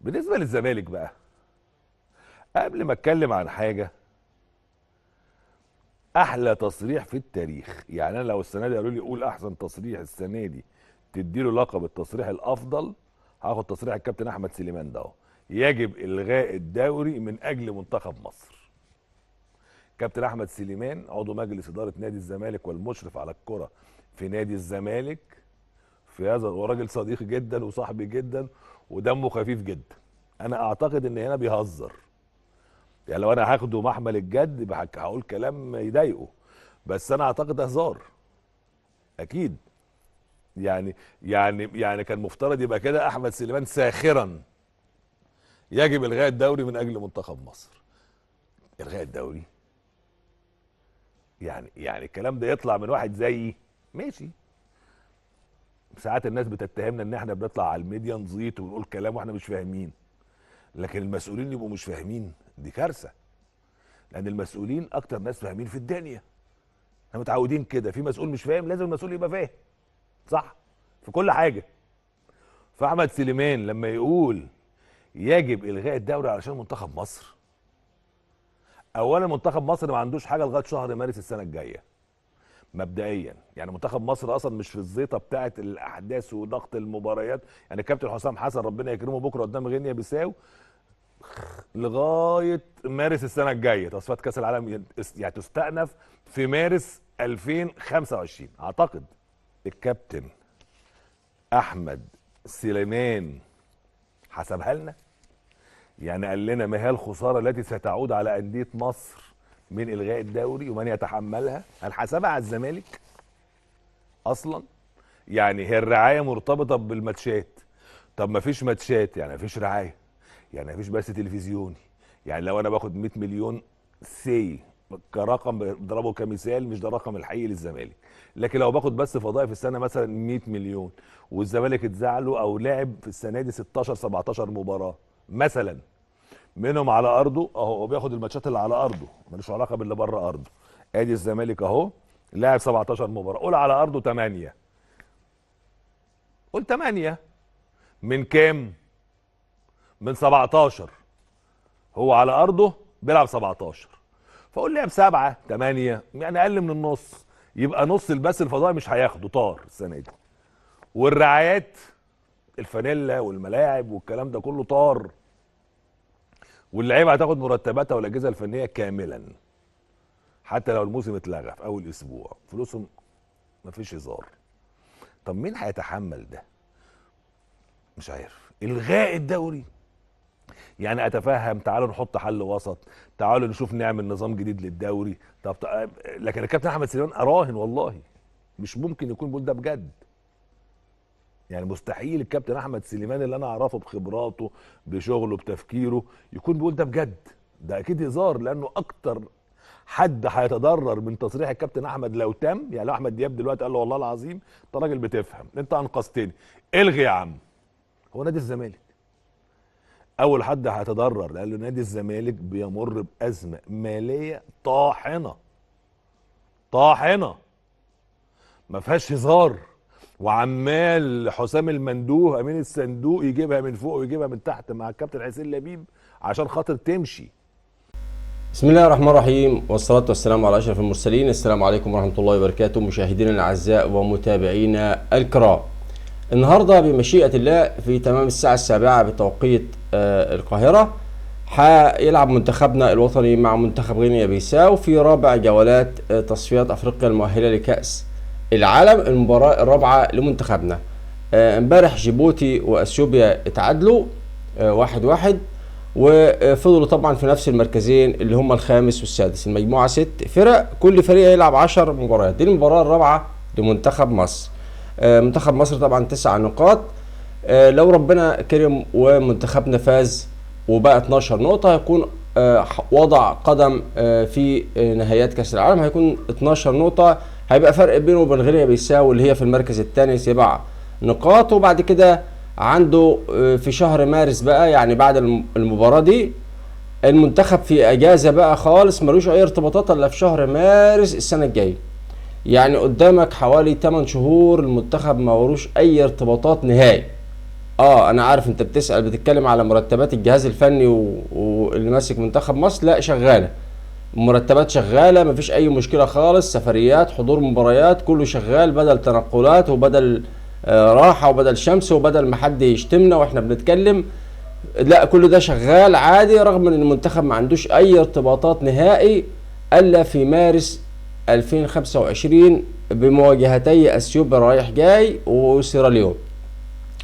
بالنسبة للزمالك بقى، قبل ما اتكلم عن حاجة، احلى تصريح في التاريخ، يعني انا لو السنة دي قالوا لي قول احسن تصريح السنة دي تديله لقب التصريح الافضل، هاخد تصريح الكابتن احمد سليمان ده اهو. يجب الغاء الدوري من اجل منتخب مصر. كابتن احمد سليمان عضو مجلس ادارة نادي الزمالك والمشرف على الكره في نادي الزمالك، في هذا هو راجل صديقي جدا وصاحبي جدا ودمه خفيف جدا. انا اعتقد ان هنا بيهزر، يعني لو انا هاخده محمل الجد هقول كلام يضايقه، بس انا اعتقد هزار اكيد. يعني يعني يعني كان مفترض يبقى كده احمد سليمان ساخرا، يجب الغاء الدوري من اجل منتخب مصر. الغاء الدوري يعني الكلام ده يطلع من واحد زيي؟ ماشي، ساعات الناس بتتهمنا ان احنا بنطلع على الميديا نزيط ونقول كلام واحنا مش فاهمين، لكن المسؤولين يبقوا مش فاهمين، دي كارثة. لان المسؤولين اكتر ناس فاهمين في الدنيا، احنا متعودين كده، في مسؤول مش فاهم لازم المسؤول يبقى فاهم، صح؟ في كل حاجة. فاحمد سليمان لما يقول يجب الغاء الدوري علشان منتخب مصر، اولا منتخب مصر ما عندوش حاجة لغاية شهر مارس السنة الجاية مبدئيا، يعني منتخب مصر اصلا مش في الزيطة بتاعه الاحداث وضغط المباريات. يعني الكابتن حسام حسن ربنا يكرمه بكره قدام غينيا بيساو لغاية مارس السنة الجاية، تصفيات كاس العالم يعني تستأنف في مارس 2025 اعتقد. الكابتن احمد سليمان حسبها لنا، يعني قال لنا ما هي الخسارة التي ستعود على اندية مصر من الغاء الدوري ومن يتحملها. هل حسبها على الزمالك اصلا؟ يعني هي الرعاية مرتبطة بالماتشات، طب ما فيش ماتشات يعني ما فيش رعاية، يعني ما فيش بث تلفزيوني. يعني لو انا باخد 100 مليون سي كرقم بضربه كمثال، مش ده الرقم الحقيقي للزمالك، لكن لو باخد بس فضائي في السنة مثلا 100 مليون والزمالك اتزعله او لعب في السنة دي 16 17 مباراة مثلا، منهم على ارضه اهو، هو بياخد الماتشات اللي على ارضه ملوش علاقة باللي بره ارضه. ادي الزمالك اهو لعب 17 مباراة، قول على ارضه 8، قول 8 من كام؟ من 17، هو على ارضه بيلعب 17، فقول لعب 7 8 يعني اقل من النص، يبقى نص البث الفضائي مش هياخده، طار السنة دي. والرعايات الفانيلا والملاعب والكلام ده كله طار، واللعيبة هتاخد مرتباتها والاجهزة الفنية كاملا حتى لو الموسم اتلغى في اول اسبوع، فلوسهم مفيش هزار. طب مين هيتحمل ده؟ مش عارف. الغاء الدوري يعني اتفهم، تعالوا نحط حل وسط، تعالوا نشوف نعمل نظام جديد للدوري. طب لكن الكابتن احمد سليمان اراهن والله مش ممكن يكون بيقول ده بجد، يعني مستحيل الكابتن احمد سليمان اللي انا اعرفه بخبراته بشغله بتفكيره يكون بيقول ده بجد، ده اكيد هزار. لانه اكتر حد هيتضرر من تصريح الكابتن احمد لو تم، يعني لو احمد دياب دلوقتي قال له والله العظيم انت راجل بتفهم، انت انقذتني، الغي يا عم، هو نادي الزمالك اول حد هيتضرر، لانه نادي الزمالك بيمر بازمه ماليه طاحنة طاحنة ما فيهاش هزار، وعمال حسام المندوه امين الصندوق يجيبها من فوق ويجيبها من تحت مع الكابتن حسين لبيب عشان خاطر تمشي. بسم الله الرحمن الرحيم، والصلاة والسلام على أشرف المرسلين. السلام عليكم ورحمة الله وبركاته مشاهدينا الأعزاء ومتابعينا الكرام. النهاردة بمشيئة الله في تمام الساعة 7 بتوقيت القاهرة هيلعب منتخبنا الوطني مع منتخب غينيا بيساو في رابع جولات تصفيات أفريقيا المؤهلة لكأس العالم، المباراة الرابعة لمنتخبنا. امبارح جيبوتي وأثيوبيا اتعادلوا 1-1، وفضلوا طبعا في نفس المركزين اللي هم الخامس والسادس. المجموعة 6 فرق، كل فريق هيلعب 10 مباريات. دي المباراة الرابعة لمنتخب مصر. منتخب مصر طبعا 9 نقاط. لو ربنا كرم ومنتخبنا فاز وبقى 12 نقطة هيكون وضع قدم في نهائيات كأس العالم، هيكون 12 نقطة، هيبقى فرق بينه وبين غينيا بيساو اللي هي في المركز الثاني 7 نقاط. وبعد كده عنده في شهر مارس بقى، يعني بعد المباراة دي المنتخب في اجازة بقى خالص، ملوش اي ارتباطات الا في شهر مارس السنة الجاية. يعني قدامك حوالي 8 شهور المنتخب ما وروش اي ارتباطات نهائي. انا عارف انت بتسأل بتتكلم على مرتبات الجهاز الفني واللي ماسك منتخب مصر، لا شغالة، مرتبات شغالة، مفيش اي مشكلة خالص، سفريات، حضور مباريات، كله شغال، بدل تنقلات وبدل راحة وبدل شمس وبدل ما حد يشتمنا واحنا بنتكلم، لا كل ده شغال عادي، رغم ان المنتخب ما عندوش اي ارتباطات نهائي الا في مارس 2025 بمواجهتي اثيوبيا رايح جاي وسيراليون.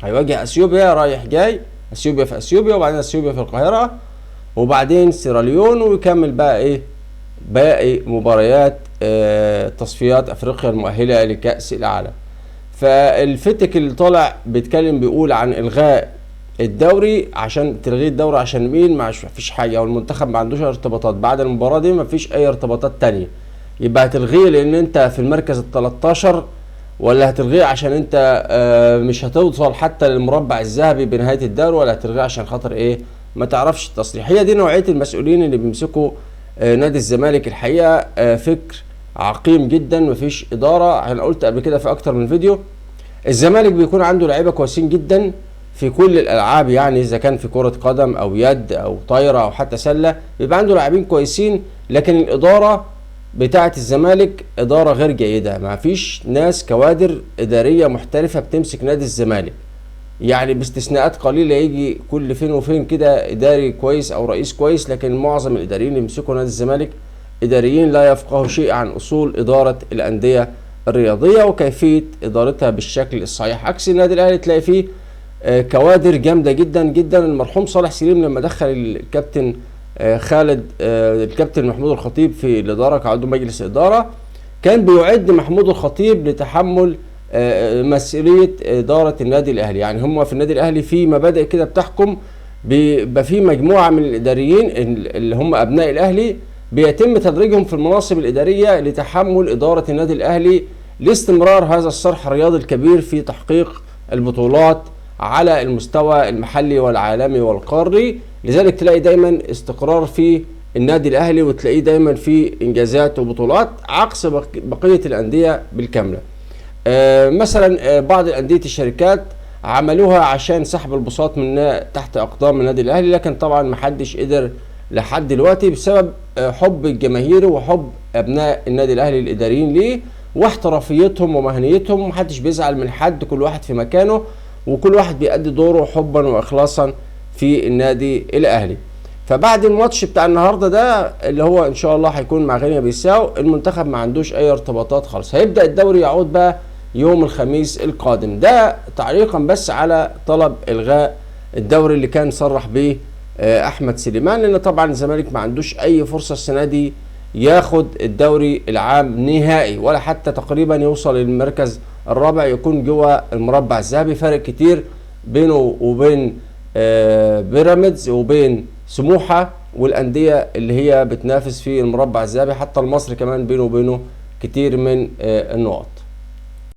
هيواجه اثيوبيا رايح جاي، اثيوبيا في اثيوبيا وبعدين اثيوبيا في القاهرة وبعدين سيراليون، ويكمل بقى ايه باقي مباريات تصفيات افريقيا المؤهلة لكأس العالم. فالفتك اللي طالع بيتكلم بيقول عن الغاء الدوري، عشان تلغي الدوري عشان مين؟ ما فيش حاجة، والمنتخب ما عندوش ارتباطات بعد المباراة دي، ما فيش اي ارتباطات تانية، يبقى هتلغيه لان انت في المركز ال13، ولا هتلغيه عشان انت مش هتوصل حتى للمربع الذهبي بنهاية الدوري، ولا هتلغيه عشان خاطر ايه؟ ما تعرفش التصريح. هي دي نوعية المسؤولين اللي بيمسكوا نادي الزمالك الحقيقة، فكر عقيم جدا، مفيش إدارة. انا قلت قبل كده في اكتر من فيديو، الزمالك بيكون عنده لعيبة كويسين جدا في كل الالعاب، يعني اذا كان في كرة قدم او يد او طايرة او حتى سلة، بيبقى عنده لاعبين كويسين، لكن الإدارة بتاعة الزمالك إدارة غير جيدة، ما فيش ناس كوادر إدارية محترفة بتمسك نادي الزمالك، يعني باستثناءات قليلة يجي كل فين وفين كده إداري كويس أو رئيس كويس، لكن معظم الإداريين اللي يمسكوا نادي الزمالك إداريين لا يفقهوا شيء عن أصول إدارة الأندية الرياضية وكيفية إدارتها بالشكل الصحيح. عكس النادي الأهلي تلاقي فيه كوادر جامدة جدا جدا. المرحوم صالح سليم لما دخل الكابتن خالد الكابتن محمود الخطيب في الإدارة كعضو مجلس إدارة، كان بيعد محمود الخطيب لتحمل مسؤولية إدارة النادي الأهلي. يعني هم في النادي الأهلي في مبادئ كده بتحكم، بيبقى في مجموعة من الإداريين اللي هم أبناء الأهلي بيتم تدريجهم في المناصب الإدارية لتحمل إدارة النادي الأهلي لاستمرار هذا الصرح الرياضي الكبير في تحقيق البطولات على المستوى المحلي والعالمي والقاري. لذلك تلاقي دايما استقرار في النادي الأهلي، وتلاقيه دايما في إنجازات وبطولات عكس بقية الأندية بالكاملة. مثلا بعض الأندية الشركات عملوها عشان سحب البساط من تحت أقدام النادي الأهلي، لكن طبعا محدش قدر لحد دلوقتي بسبب حب الجماهير وحب أبناء النادي الأهلي الإداريين ليه واحترافيتهم ومهنيتهم. محدش بيزعل من حد، كل واحد في مكانه وكل واحد بيأدي دوره حبا وإخلاصا في النادي الأهلي. فبعد الماتش بتاع النهارده ده اللي هو ان شاء الله هيكون مع غينيا بيساو، المنتخب ما عندوش اي ارتباطات خالص، هيبدأ الدوري يعود بقى يوم الخميس القادم. ده تعليقا بس على طلب الغاء الدوري اللي كان صرح به احمد سليمان، لان طبعا الزمالك ما عندوش اي فرصة السنة دي ياخد الدوري العام نهائي، ولا حتى تقريبا يوصل للمركز الرابع يكون جوه المربع الذهبي. فرق كتير بينه وبين بيراميدز وبين سموحة والأندية اللي هي بتنافس في المربع الذهبي، حتى المصري كمان بينه وبينه كتير من النقط.